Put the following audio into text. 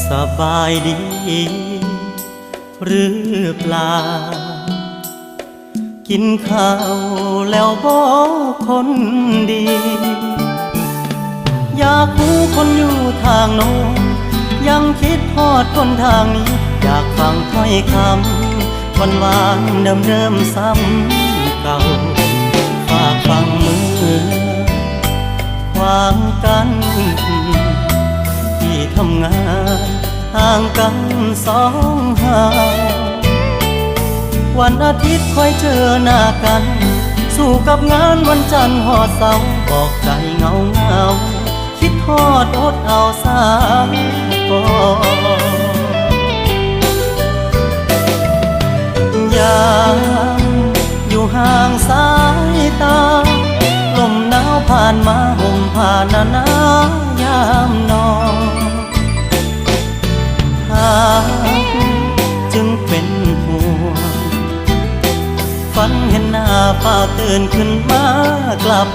ສະບາຍດີຫຼືເປົ່າ? ກິນເຂົ້າແລ້ວບໍຄົນດີ? ຢາກຮູ້ຄົນຢູ່ທາງໂນ້ນ ຍັງຄິດຮອດຄົນທາງນີ້ ຢາກຟັງຖ້ອຍຄຳຫວານໆເດີມໆຊ້ຳເກົ່າ. ຝາກຝັງເມືອງຂວາງກັນ ທີ່ທຳງານຫ່າງກັນສອງເຮົາ. ວັນອາທິດຄ່ອຍເຈີໜ້າກັນ ສູ້ກັບງານວັນຈັນຮອດເສົາ ບອກໃຈເຫງົາໆ ຄິດຮອດອົດເອົາສາກ່ອນ. ຍາມຢູ່ຫ່າງສາຍຕາ ລົມໜາວຜ່ານມາຫົ່ມຜ້າໜາໆຍາມນອນ. ຫາກຈຶ່ງເປັນຫ່ວງ ຝັນເຫັນໜ້າຟ້າວຕື່ນຂຶ້ນມາ ກາບ